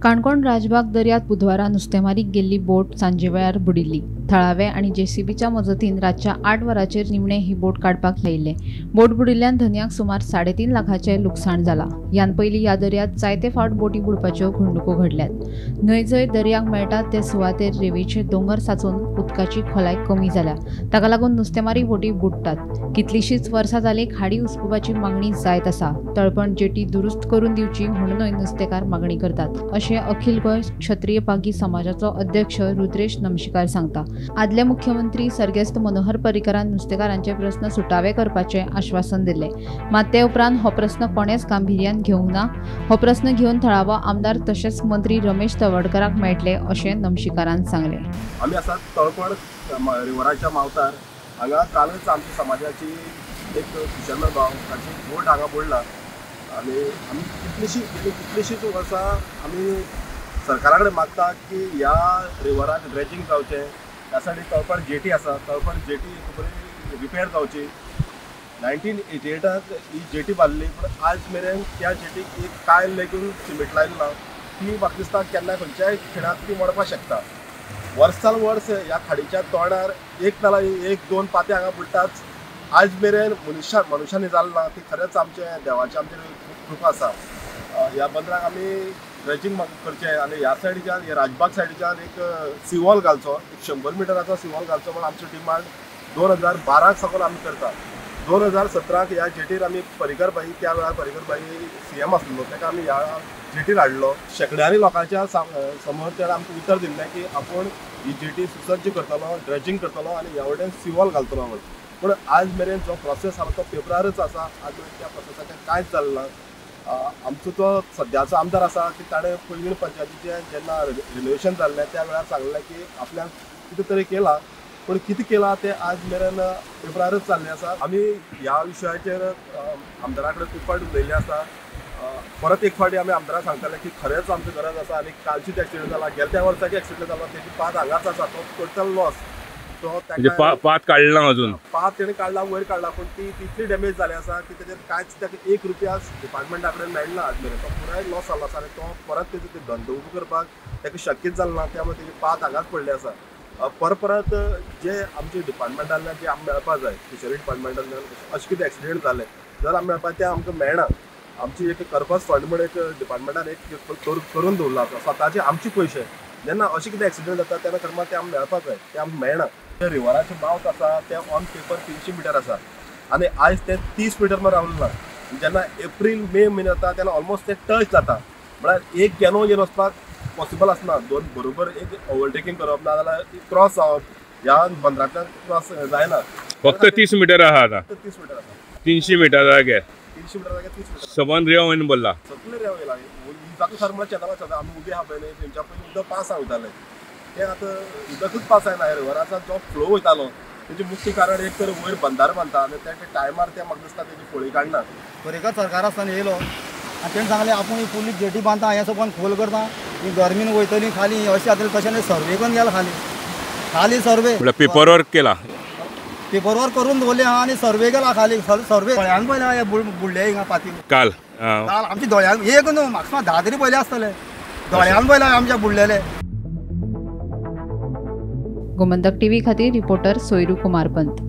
काणकोण राजबाग दर्यात बुधवारा नुस्तेमारीक गेल्ली बोट सांजे वेळार बुडिल्ली. थळावे आनी जेसीबीच्या मजतीन रातच्या 8 वरांचेर निमणे ही बोट काडपाक येयिल्ले. बोट बुडिल्ल्यान धनयाक सुमार 3.5 लाखाचें लुकसाण जालां. ह्यान पयलीं ह्या दर्यांत जायते फावट बोटी बुडपाच्यो घडणुको घडल्यात. न्हंय जंय दर्याक मेळटा ते सुवातेर रेंवेचे दोंगर साचून उदकाची खोलाय कमी जाल्या. ताका लागून नुस्तेमारी बोटी बुडटात. कितलीशींच वर्सां जालीं खाडी उसपुपाची मागणी जायत आसा. तळपण जेटी दुरुस्त करून दिवची म्हणूनय नुस्तेकार मागणी करतात अशें अखिल गोंय क्षत्रिय पागी समाजाचो अध्यक्ष रुद्रेश नमशीकार सांगता. आदले मुख्यमंत्री सर्गेस्त मनोहर पर्रीकरान नुस्तेकारांचे प्रस्न सुटावे करपाचें आश्वासन दिल्लें. मात ते उपरांत हो प्रस्न कोणेच गांभिर्यान घेवंक ना. हो प्रस्न घेवन थळावो आमदार तशेंच मंत्री रमेश तवडकराक मेळटले अशें नमशीकारान सांगलें. आमी आसा तळपण रिवराच्या मावतार. हांगा कालच आमच्या समाजाची एक फिशरमॅन भाव ताची बोट हांगा बुडला आनी आमी कितलीशींच वर्सां आमी सरकारा कडेन मागता की ह्या रिवराक ड्रेजिंग जावचें. त्या साठी तळपण जेटी आसा, तळपण जेटी बरी रिपेर जावची. 1988 ही जेटी बांदली, पूण आज मेरेन त्या जेटीक एक कायल लेगून सिमेंट लायलें ना. ती म्हाका दिसता केन्ना खंयच्याय खिणाक ती मोडपाक शकता. वर्सान वर्स ह्या खाडीच्या तोंडार एक नाल्यार 1-2 पाते हांगा बुडटाच. आज मेरेन मनुष्यांनी जालें ना. ती खरेंच आमचे देवाची आमचेर खूब कृपा आसा. ह्या बंदराक आमी ड्रेजिंग करचें आनी ह्या सायडीच्यान राजबाग सायडीच्यान एक सिवॉल घालचो, एक 100 मिटराचो सिवॉल घालचो म्हण आमची डिमांड 2012 साकून आमी करता. 2017 ह्या जेटीर आमी पर्रीकर भाई, त्या वेळार पर्रीकर भाई CM आसलो, ताका आमी ह्या जेटीर हाडलो. शेंकड्यांनी लोकांच्या समोर ताणें आमकां उतर दिल्लें की आपूण ही जेटी सुसज्ज करतलो, ड्रेजिंग करतलो आनी ह्या वटेन सिवॉल घालतलो म्हण. पूण आज मेरेन जो प्रोसेस आसा तो पेपरारच आसा. आज मेरेन त्या प्रोसेसाचें कांयच जालें ना. आमचो तो सद्याचो आमदार आसा की ताणें पैंगीण पंचायतीचें जेन्ना रिनोवेशन जाल्लें त्या वेळार सांगलें की आपल्याक कितें तरी केलां, पूण कितें केलां तें आज मेरेन पेपरारच जाल्लें आसा. आमी ह्या विशयाचेर आमदारा कडेन खूब फावट उलयल्लें आसा. परत एक फावटी आमी आमदाराक सांगताले की खरेंच आमची गरज आसा आनी कालचीच एक्सिडंट जाला, गेल्या त्या वर्साक एक्सिडंट जाला, तेजी पात हांगाच आसा. तो टोटल लॉस तो पात काडला, अजून पात तेणें काडला, वयर काडला, पूण ती तितली डॅमेज जाली आसा की तेजेर कांयच ताका 1 रुपया डिपार्टमेंटा कडेन मेळना आज मेरेन. तो पुराय लॉस जाल्लो आसा आनी तो परत तेजो धंदो उबो करपाक ताका शक्यच जालें ना. त्यामुळे तेजी पात हांगाच पडली आसा. परत परत जे आमचे डिपार्टमेंटांतल्यान जे आमकां मेळपाक जाय, फिशरी डिपार्टमेंटांतल्यान अशें कितें एक्सिडंट जालें जर आमी मेळपाक तें आमकां मेळना. आमची एक कर्पस फंड म्हण एक डिपार्टमेंटान एक करून दवरला आसा, स्वताचे आमचे पयशे. जेन्ना अशें कितें एक्सिडंट जाता तेन्ना खरें तें आमकां मेळपाक जाय, तें आमकां मेळना. रिवराचें मावत आसा तें ऑन पेपर 300 मिटर आसा आनी आयज तें 30 मिटर म्हण रावलें ना. जेन्ना एप्रील मे म्हयनो जाता तेन्ना ऑलमोस्ट तें टच जाता. म्हळ्यार एक कॅनो घेवन वचपाक पॉसिबल आसना. दोन बरोबर एक ओवरटेकींग करप ना जाल्यार क्रॉस जावप, ह्या बंदरांतल्यान क्रॉस जायना. फक्त 30 मिटर आसा आतां, 30 मिटर आसा, 300 मिटर जाग्यार, 300 मिटर जाग्यार 30 मिटर सबंद रेंव येवन भरला, सगळें रेंव येयला. उदकूच सारकें म्हळ्यार शेतां वचता आमी उबे आहा पळय न्ही, तेंच्या पयलीं उदक पास वयतालें, तें आतां उदकूच पास जायना. रिवराचो जो फ्लो वयतालो तेजें मुख्य कारण एक तर वयर बंदारो बांदता आनी त्या टायमार ते म्हाका दिसता तेजी फळी काडना. पर्रीकर सरकार आसतना येयलो आनी तेणें सांगलें आपूण ही फुल्ली जेटी बांदता, हें सगळें खोल करता, ही गरमीन वयतली खाली अशें जातलें तशें न्ही. सर्वे करून गेला खाली, खाली सर्वे पेपर वर्क केला, पेपर वर्क करून दवरलें आहा आनी सर्वे केला खाली. सर्वे दोळ्यान पळयलें हें बुडले हिंगा पाती काल काल आमच्या दोळ्यान एक न्हू म्हाका 10 तरी पयले आसतले, दोळ्यान पळयलें आमच्या बुडलेले. गोमंतक टीव्ही खातीर रिपोर्टर सोयरू कुमार पंत.